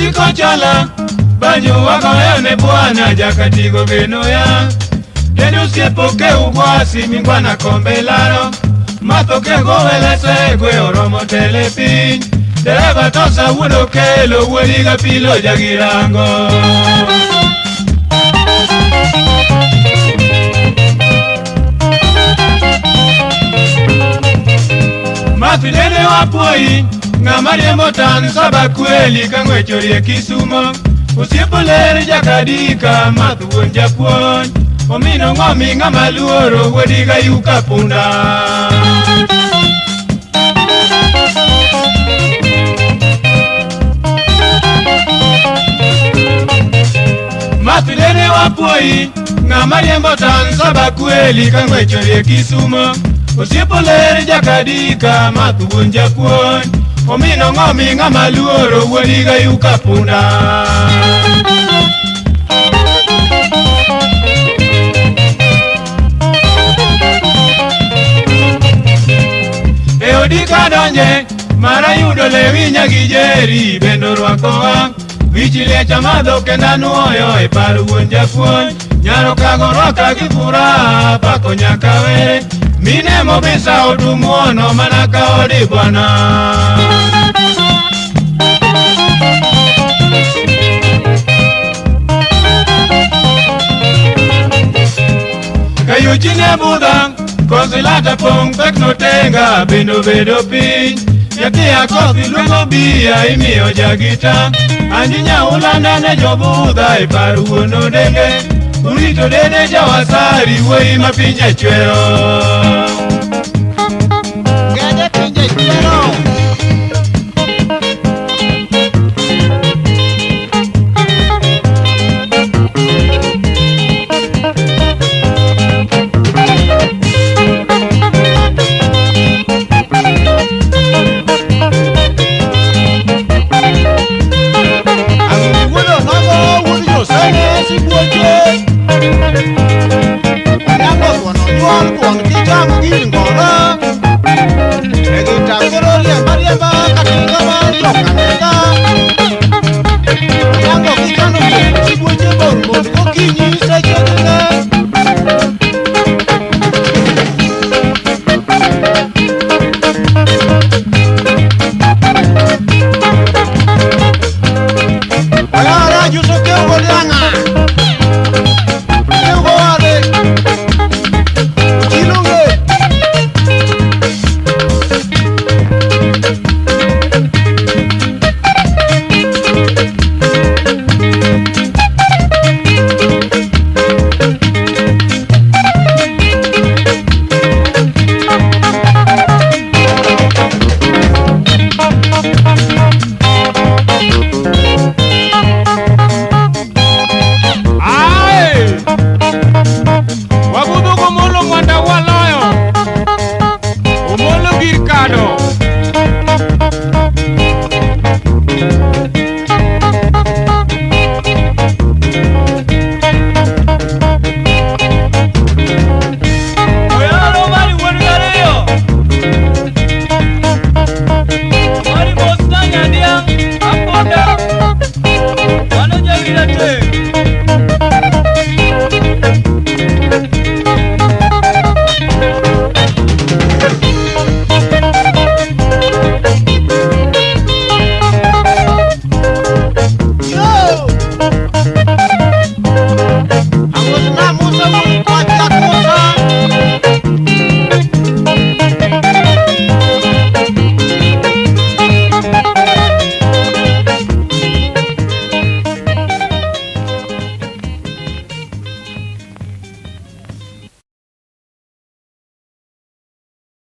Anjiko chala banjo wagoyo ne bwana jakatigo geno ya Kendo osiepo ke ugwasi mingwana kombe laro Matho ke gowele gwe oromo tele piny Dereva tosa wuono kelo wuodiga pilo jagirango. Mathi dede wapuoyi ng'ama riembo tan saba kweli ka ng'wech orie Kisumo. Osiepo ler jakadika math wuon japuonj. Omino ng'omi ng'ama luoro wuodiga yuka punda. Math dede wapuoyi ng'ama riembo tan saba kweli ka ng'wech orie Kisumo. Osiepo ler jakadika math wuon japuonj. Omino ng'omi ng'ama luoro wuodiga yuka punda. E odi kadonje mara yudo lewi nyagi jeri bende orwakowa. Wich liech amadho kendo anuoyo e par wuon japuonj. Nyaro kago rwaka gi furaha pako nyaka were. Mine mobisa otumuono mana ka odi bwana. Kayuchi ne budha konsilata pong' pek notenga bende obedo piny. Nyathi akoth iluongo bia imiyo jagita. Anji nyaulanda ne jobudha e par wuon odenge. Urito dede jawasari wuoyi ma piny jachwero.